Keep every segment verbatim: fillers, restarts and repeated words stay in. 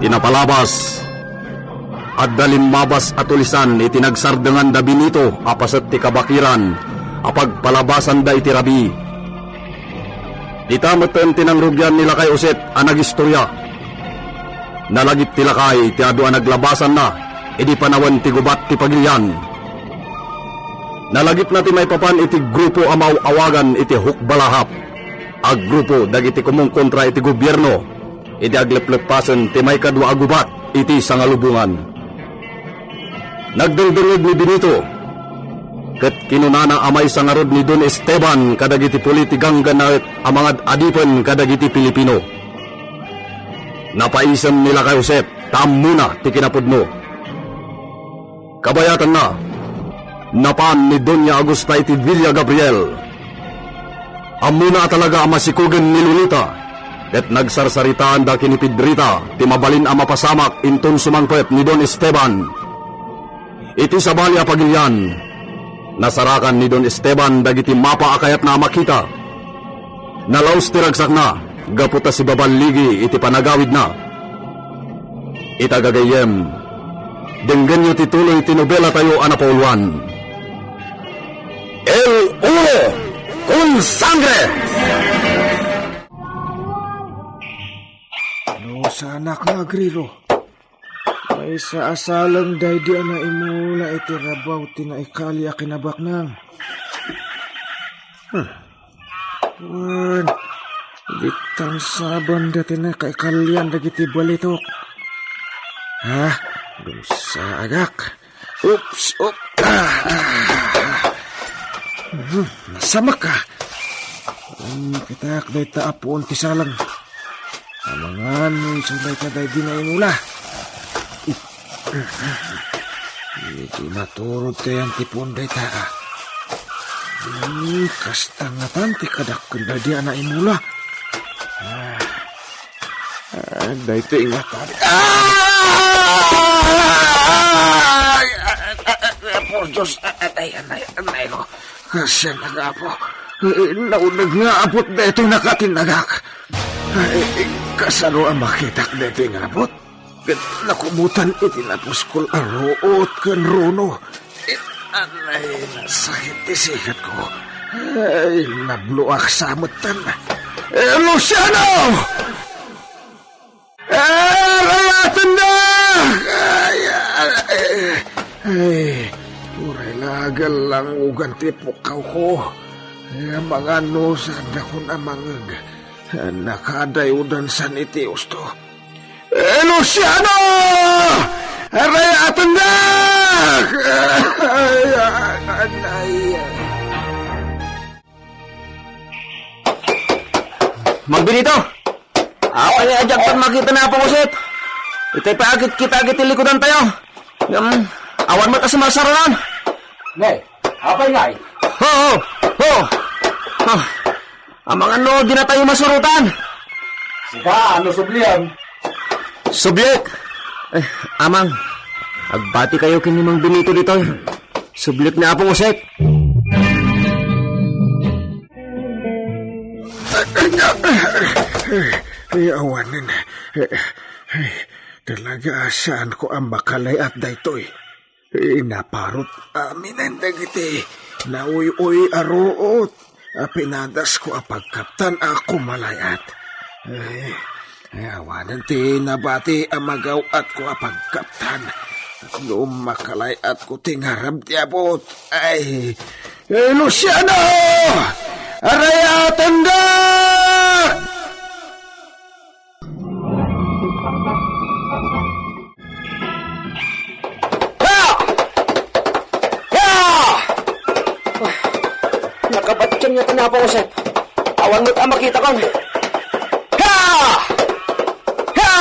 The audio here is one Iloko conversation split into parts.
Ti napalabas, adda limmabas a tulisan iti nagsardengan da Benito a paset ti kabakiran a pagpalabasanda iti rabii. Dita metten ti nangrugian ni Lakay Josep a nagistorya. Nalagip ti lakay ti adu a naglabasanna idi panawen ti gubat ti pagilian. Nalagipna ti maipapan iti grupo a maaw-awagan iti Hukbalahap a grupo dagiti kumungkontra iti gobierno idi aglepleppasen ti maikadua a gubat iti Sangalubongan. Nagdengdengngeg ni Benito, ket kinunana a maysa ngarud ni Don Esteban kadagiti puli ti ganggannaet a mangad-adipen kadagiti Pilipino. Napaisem ni Lakay Josep ta ammona ti kinapudno. Kabayatanna, napan ni Doña Augusta iti Villa Gabriel. Ammona a talaga a masikogen ni Lolita, ket nagsarsaritaanda ken ni Pedrita ti mabalin a mapasamak inton sumangpet ni Don Esteban. Iti sabali a pagilian, nasarakan ni Don Esteban dagiti mapa a kayatna a makita. Nalaus ti ragsakna gapu ta sibaballigi iti panagawidna. Ita gagayyem, denggenyo ti tuloy ti nobelatayo a napauluan. El Oro con Sangre! No, sanak nga agriro. Maysa a saleng daydi a naimula iti rabaw ti naikali a kinabaknang. Hmm. Wen, ditan sabanda ti nakaikalian dagiti balitok. Ha? Dumsa agak. Oops, op. Ah, ah, ah. Hmm, nasamak ka. Ang kitak dayta a puon ti saleng. Amangan no isu dayta daydi naimula. Medyo maturod kayan ti puon dayta, ah. Hmm, kasta ngatan ti kadakkel daydi a naimula. Ah, ah, daytoy ngatan. Ah! Ay, ay, ay, ay, ay, por Diyos, ay, ay, ay, ay, ay, ko. Kasyan nga, Apo. Eh, nauneg nga abot daytoy nakatinnagak. Ay, kasano a makitak daytoy nga abot? Ket nakumutan iti napuskol a ruot ken runo. Eh, anay, nasakit ti sikatko. Ay, nabloak sa metten. Eh, Luciano! Ay, rayatenda! Ay, ay, ay, ay, uray la agallangugan ti pukkawko. Ay, amangan no saandakon a mangngeg. Nakadayodan san iti usto. Eh, Luciano! Rayatenda! Ay, ay, ay, ay. Mang Benito! Apay nga diak makita ni Apo Josep? Itay pa agit kita agit likudan tayo. Ngem, awan met a sumarsaranan. Ne, apay ngay? Ho, ho, ho. Ah, amangan no dina tayo masurotan. Sika, ano sublian? Subliek. Eh, Amang, agbati kayo ken ni Mang Benito ditoy. Subliek ni Apo Josep. Ay, awanen. Talaga, saanko a makalay-at daytoy. Inaparot aminen dagiti nauy-uy a ruot a pinadasko a pagkaptan a kumalay-at. Ay, awanen ti nabati a magaw-atko a pagkaptan. No makalay-atko ti ngarab ti abot. Ay, eh, Luciano! Arayatenda! Ah! Ah! Nakabatian nga ti ni Apo Josep. Awan met a makitakon. Ha! Ha!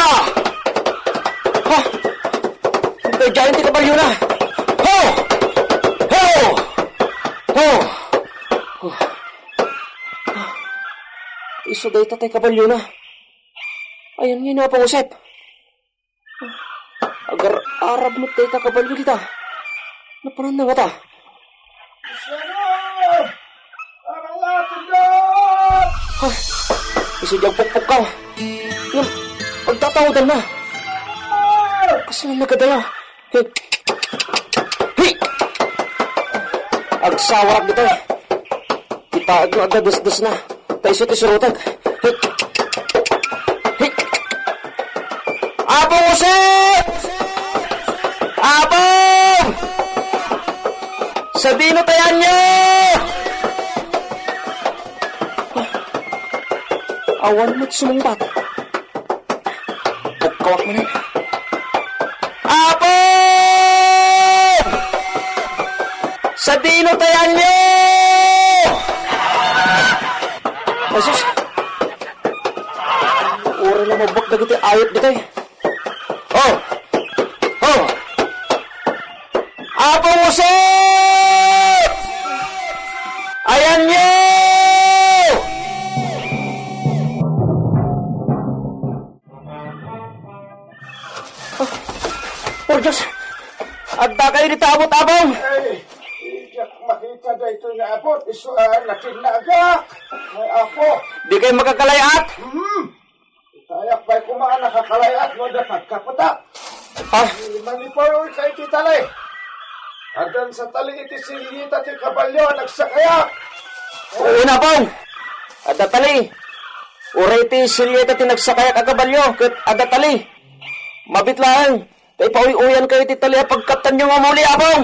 Ha! Daydiayen ti kabalyona. Ho! Ho! Ho! Ho! Isu dayta ti kabalyona. Ayan nga ni Apo Josep. Agar-arab met dayta kabalyo dita. Napanan na ngata. Luciano! Aray, atendek! Ay, isu diay agpukpukkaw. Ngem, agtatawdan na. Kasla nagadayo? Hey! Hey! Agsawarak ditoy. Kitaek no agdadesdesna. Ta isu ti surotek. Hey! Hey! Apong Jose! Apong! Sadino ti ayanyo? Awan met sumungbat. Bukkawak manen. Apo! Sadino ti ayanyo? Ay, sus. Uray la mabbak dagiti ayat ditoy. Oh! Oh! Apo Jose! Ayanyo! Oh, Dios! Adda kayo dita abot, Apong! Ay, diak makita daytoy nga abot, isu a nakinnagak. Ay, Apo. Di kayo makakalay-at? Hmm. Itayak pay koma a nakakalay-at no adda pagkapetak. Ah. Mangiparoy ka iti tali. Addan sa tali iti silyeta ti kabalio a nagsakayak. Wen, Apong. Adda tali. Uray ti silyeta ti nagsakayak a kabalio ket adda tali. Mabit laeng. Ta ipauy-uyan kayo ti tali a pagkaptanyo nga umuli, Apong!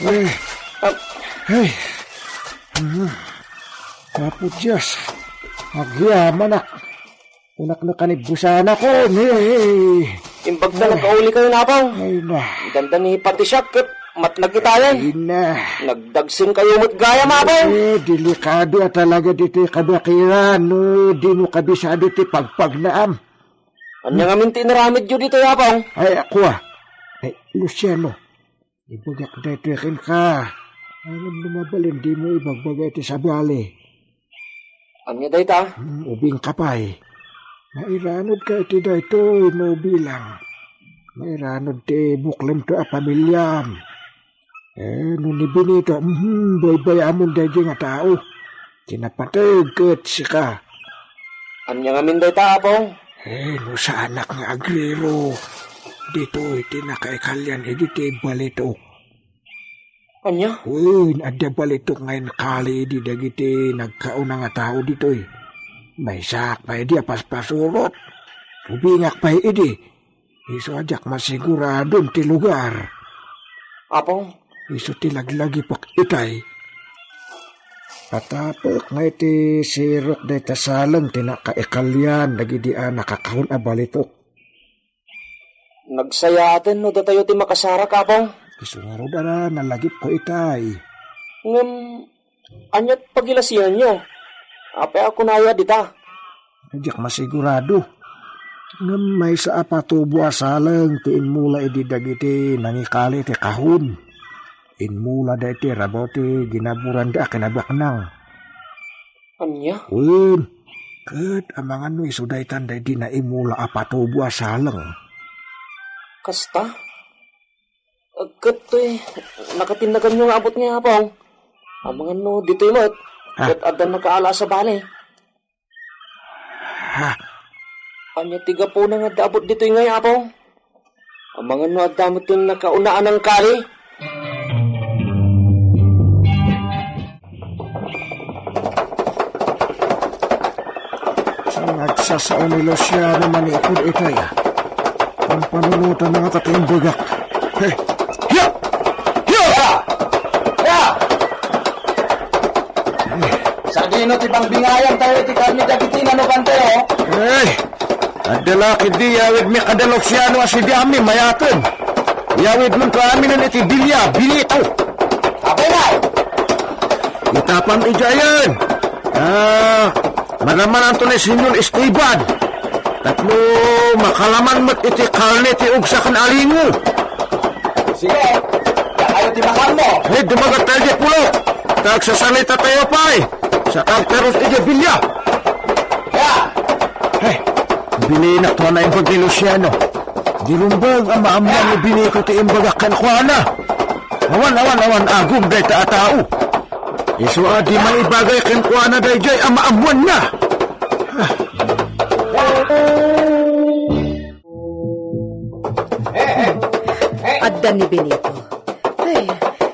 Ay. Ah. Ay. Ah. Apo Dios, agyamanak. Kunak na kanibbusanakon, eh. Imbag ta nakauli kayo, Apong. Ay, na. Dandani pati siak ket matnag itayen. Ay, na. Nagdagsen kayo met gayam, Apong. Eh, delikado a talaga ditoy kabakiran, no? Dimo kabisado ti pagpagnaam. Ania ngamin ti inaramidyo ditoy, Apong? Ay, ako, ah. Ay, Luciano, ibagak daytoy kenka. Ngem no mabalin, dimo ibagbaga iti sabali. Ania dayta? Hmm, ubingka pay. Mairanudka iti daytoy no bilang. Mairanod ti buklemto a pamiliam. Eh, no ni Benito, mhm, baybay-amon daydiay nga tao. Ti napateg ket sika. Ania ngamin dayta, Apong? Eh, no saanak nga agrero, ditoy ti nakaikalian idi ti balitok. Ania? Wen, adda balitok nga inkali idi dagiti nagkauna nga tao ditoy. Maysaak pay idi a paspasurot. Ubingak pay idi. Isu a diak masiguradon ti lugar. Apong? Isu ti laglagipek itay. Patapek nga iti sirok dayta saleng ti nakaikalian dagidi a nakakaon a balitok. Nagsayaaten no datayo ti makasarak, Apong? Isu ngarud a nalagipko itay. Ngem, ania ti pagilasianyo? Apay a kunayo a dita? Diak masigurado. Ngem maysa a patubo a saleng ti immula idi dagiti nangikali ti kahon. Immulada iti rabaw ti ginaburanda a kinabaknang. Ania? Wen, ket amangan no isu daytan daydi naimula a patubo a saleng. Kasta? Ket toy nakatinnaganyo nga abut nga, Apong? Amangan no ditoy met, ah, ket adda nakaala a sabali. Ha? Ania ti gapuna nga adda abut ditoy ngay, Apong? Amangan no adda met ti nakauna a nangkali? Nagsasao ni Luciano manipud itay. Pampanunotan na nga ta ti imbagak. Hey! Hiya! Hiya! Hiya! Sadino ti bangbingayam tayo iti karne dagiti nanukan tayo? Hey! Adda la ketdi yawidmi kada Luciano a sidiami, mayaten. Yawidmonto aminen iti bilia, Benito. Apay ngay? Itapam idiayen. Ah, manamananto ni Senyor Esteban. Tapno makalaman met iti karne ti ugsa ken alingo. Sige, dakayo ti makanmo. Hey, dumagat tayo di pulo. Tagsasalita tayo pay. Sa Arteros iti bilia. Ya! Hey, bilinak to a naimbag ni Luciano. Di rumbeng a maammuan ni Benito ti imbagak kenkuana. Awan, awan, awan, agum dayta a tao. Isu a di maibagay kenkuana daydiay a maammuanna. Ah. Adda ni Benito. Ay,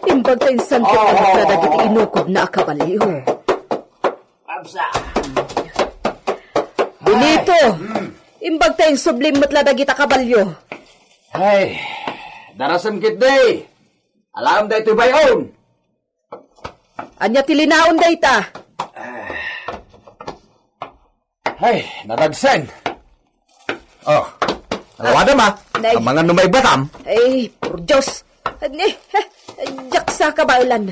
imbag ta insangpet na dagiti inukobna a kabalio. Absa. Benito, imbag ta insublim met la dagita kabalio. Ay, darasem ketdi. Alam daytoy bay-on. Ania ti linaon dayta? Ay, nadagsen. Oh, alawadam, ah. Nay. Amangan no maibatam. Ay, por Dios. Ni, eh, diak sa kabaelan.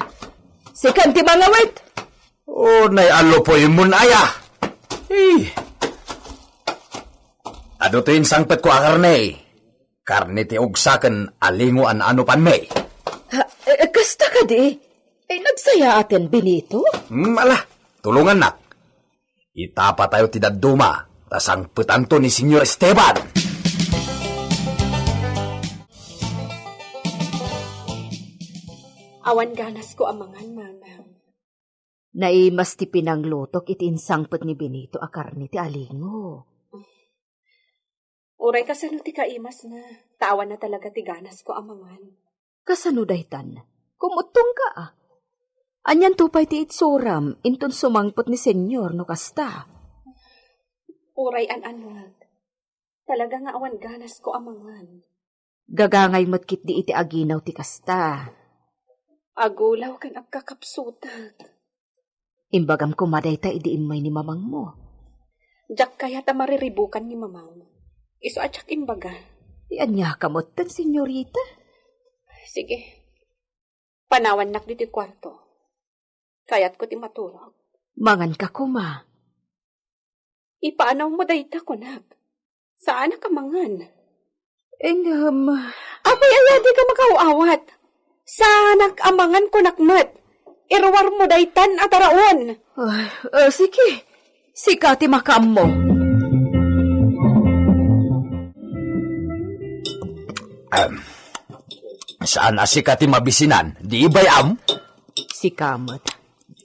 Sikan ti mangawit. Oh, nay, alupoy mon aya. Ay. Adu to insangpet ko a karne. Karne ti ugsaken a lingo a naanupanmi. Ha, eh, kasta kadi? Eh, nagsayaaten, Benito? Hmm, ala, tulongannak. Itapatayo ti dadduma, ta sangpetanto ni Señor Esteban. Awan ganasko a mangan, Manang. Naimas ti pinanglutok iti insangpet ni Benito a karne ti alingo. Uray kasano ti kaimasna, ta awan na talaga ti ganasko a mangan. Kasano daytan? Kumuttongka, a? Anianto pay ti itsuram inton sumangpet ni Señor no kasta? Uray an-anuak. Talaga nga awan ganasko a mangan. Gagangay met ketdi iti aginaw ti kasta. Agulaw ken agkakapsutak. Imbagam koma dayta idi immay ni mamangmo. Diak kayat a mariribukan ni mamang. Isu a diak imbaga. Ti ania ka metten, senyorita? Sige. Panawannak ditoy kuarto. Kayatko ti maturog. Manganka koma. Ipaanawmo dayta, kunak. Saanak a mangan. Ngem, apay aya dika makaaw-awat? Saanak a mangan, kunak met. Iruarmo daytan a taraon. Ah, ah, sige. Sika ti makaammo. Ahem. Saan a sika ti mabisinan? Di ibay-am? Sika met.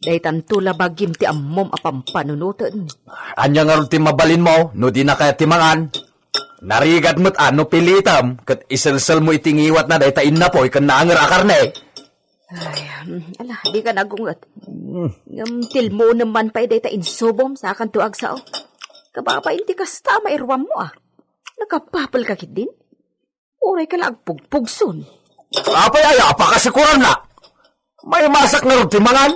Daytanto la bagim ti ammom a pampanunoten. Ania ngarud ti mabalinmo no dina kayat ti mangan? Narigat met a no pilitem ket iselselmo iti ngiwatna dayta innapoy ken naanger a karne. Ay, mm, ala, dika nagunget. Mm. Ngem tilmonem man pay dayta insubom, sakanto agsao. Kababain ti kasta a mairuammo, a. Nakapapelka ketdin? Uray ka la agpugpugson. Apay aya a pakasikuranna? Maimasak ngarud ti mangan?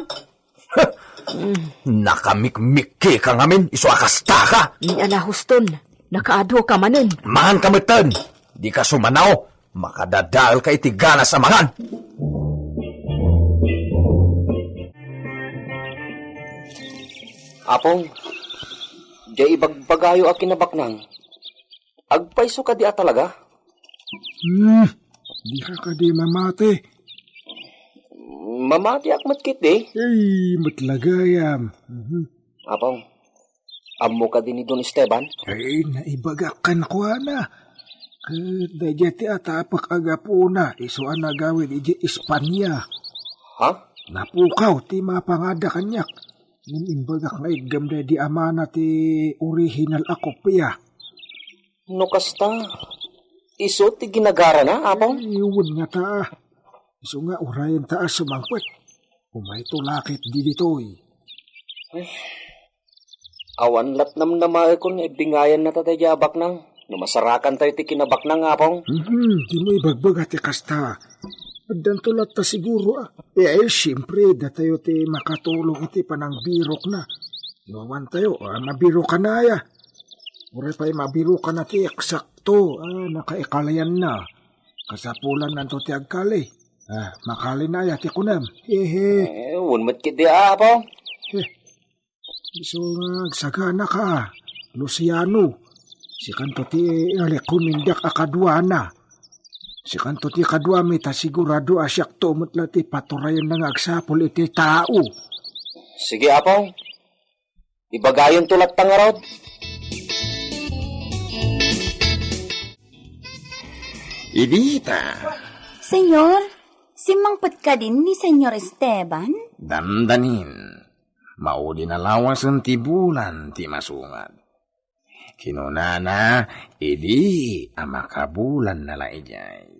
Nakamikmikkika ngamin, isu a kastaka. Ni ala, huston, nakaadu ka manen. Mangan ka metten. Dika sumanao. Makadadaelka iti ganas a mangan. Apong, diay ibagbagayo a kinabaknang. Agpayso kadi a talaga? Hmm, dika kadi mamati? Mamatiak met ketdi. Ay, met la gayam. Mhm. Apong, ammo kadi ni Don Esteban? Ay, naibagak kenkuana. Ket daydiay ti atapek a gapuna, isu a nagawid idiay Espania. Ha? Napukaw ti mapangada kaniak. Ngem imbagak nga igem daydi amana ti original a kopia. No kasta, isu ti ginagarana, Apong? Ay, wen ngata. Isu nga urayenta a sumangpet. Umayto la ketdi ditoy. Ay, awan lat namnamaekon nga ibingayan na ta daydiay a baknang. No masarakantayo ti kinabaknang, Apong? Mhm, dimo ibagbaga ti kasta. Addanto latta siguro, a. Eh, eh, siyempre, datayo ti makatulong iti panangbirokna. No awantayo, a, mabirokan aya. Uray pay mabirokan ti eksakto, a, nakaikalayanna. Kasapulan nanto ti agkali. A, makali na aya ti kunem. Hehe. Eh, wen met ketdi, Apong. Eh, Isu nga agsaganaka, Luciano. Sikanto ti rekomendak a kaduana. Sikanto ti kaduami ta sigurado a siakto met la ti paturayenna nga agsapul iti tao. Sige, Apong. Ibagayonto latta ngarud. Evita. Senyor, simmangpet kadin ni Senyor Esteban? Dandanin. Maudi na lawasen ti bulan ti masungat. kinunana idi a makabulanna la idiay.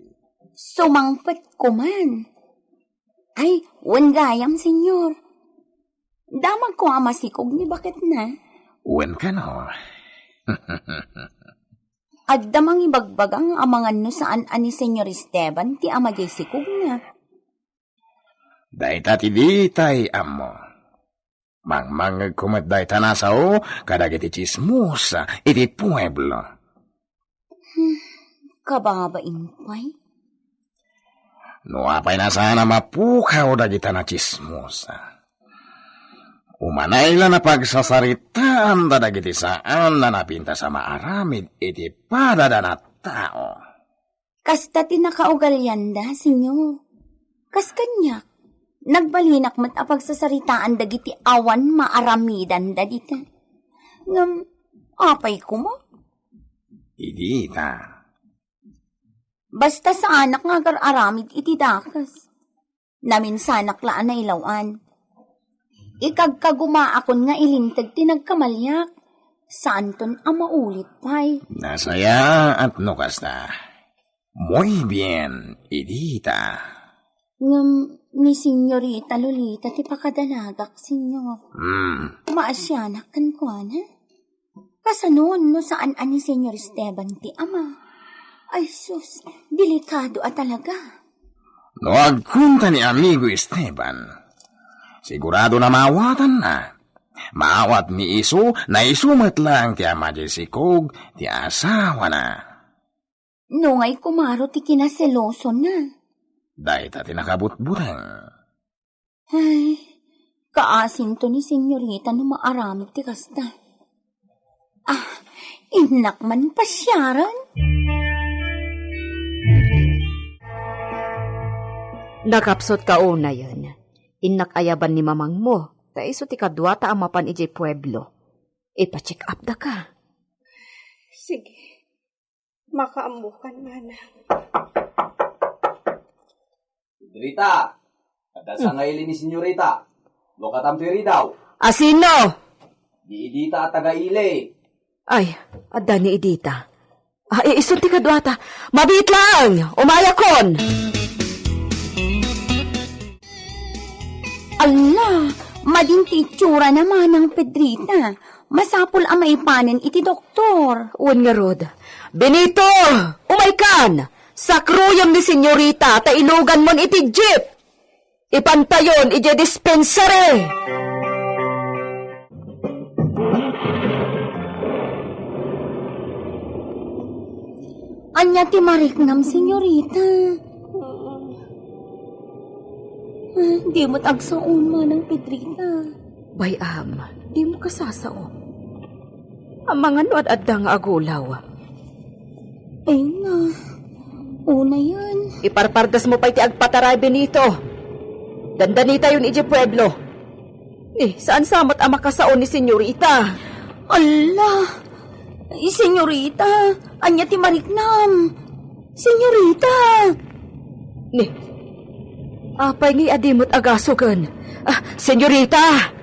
Sumangpet koman. Ay, wen gayam, Senyor. Damagko a masikog ni baketna. Wen kano. Adda mangibagbaga nga amangan no saan a ni Senyor Esteban ti ama diay sikogna. Dayta ti ditay ammo. Mangmangngegko met dayta a sao kadagiti tsismosa iti pueblo. Hmm, kababain pay. No apay a saan a mapukaw dagita a tsismosa. Umanay la a pagsasaritaan dagiti saan a napintas a maaramid iti padadanan a tao. Kasta ti nakaugalianda, Senyor. Kas kaniak, nagbalinak met a pagsasaritaan dagiti awan maaramidanda dita. Ngem, apay koma? Idi ita. Basta saanak nga agar-aramid iti dakes. Naminsanak la a nailaw-an. Ikagkagumaakon nga ilinteg ti nagkamaliak. Saanton a maulit pay. Nasayaat no kasta. Muy bien, Edita. Ngem ni Senyorita Lolita ti pakadanagak, Senyor. Hmm. Maasianak kenkuana. Kasanon no saan a ni Senyor Esteban ti ama? Ay sus, delikado a talaga. No agkunta ni Amigo Esteban, sigurado a maawatanna. Maawat ni isu, naisu met laeng ti ama diay sikog ti asawana. Nungay kumaro ti kinaselosona. Dayta ti nakabutbuteng. Ay, kaasinto ni Senyorita no maaramid ti kasta. Ah, innak man pasiaran. Nakapsut ka unayen. Innak ayaban ni mamangmo, ta isu ti kaduata a mapan idiay pueblo. Ipa-check up da ka. Sige. Makaammokan, manang. Pedrita, adda sa nga ili ni Senyorita. Lukatam ti ridaw. Asino? Di Edita a taga ili. Ay, adda ni Edita. Ah, isu ti kaduata. Mabiit laeng, umayakon. Ala, madin ti itsura na, Manang Pedrita. Masapul a maipanen iti doktor. Wen ngarud. Benito, umaykan! Sakruyem ni Senyorita ta iluganmon iti jeep. Ipantayon iti dispensary. Ania ti mariknam, Senyorita? Ah, di met agsaon, Manang Pedrita. Bay-am, di mo kasasao. Amangan no ad-adda nga agulaw. Ay na, unayen. Iparpardas mo pay ti agpataray, Benito. Dandanitayon idiay pueblo. Eh, saan sa met a makasao ni Senyorita? Ala! Senyorita, ania ti mariknam? Senyorita! Ni, apay ngay a di met agasogen? Ah, Senyorita!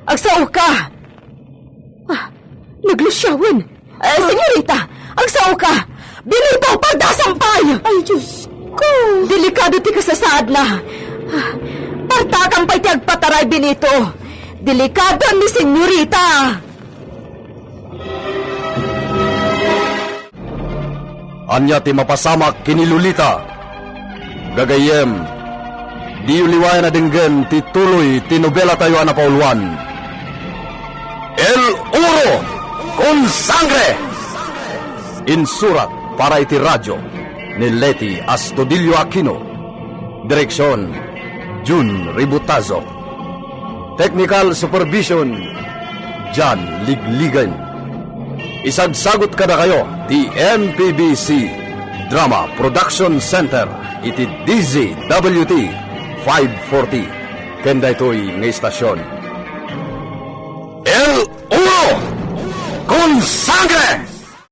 Agsaoka! Ah, naglusiawen! Eh, Senyorita, agsaoka! Benito, pardasam pay! Ay, Diyos ko! Delikado ti kasasaadna. Ah, partakam pay ti agpataray, Benito. Delikado ni Senyorita. Ania ti mapasamak ken ni Lolita? Gagayyem, diyo liwayan a denggen ti tuloy ti nobelatayo a napauluan, El Oro con Sangre! Insurat para iti radio ni Leti Astudillo Aquino. Direksion, Jun Ributazo. Technical supervision, John Ligligan. Isagsagut kadakayo ti M P B C Drama Production Center iti D Z W T five forty. Ken daytoy nga istasyon, El Oro con Sangre!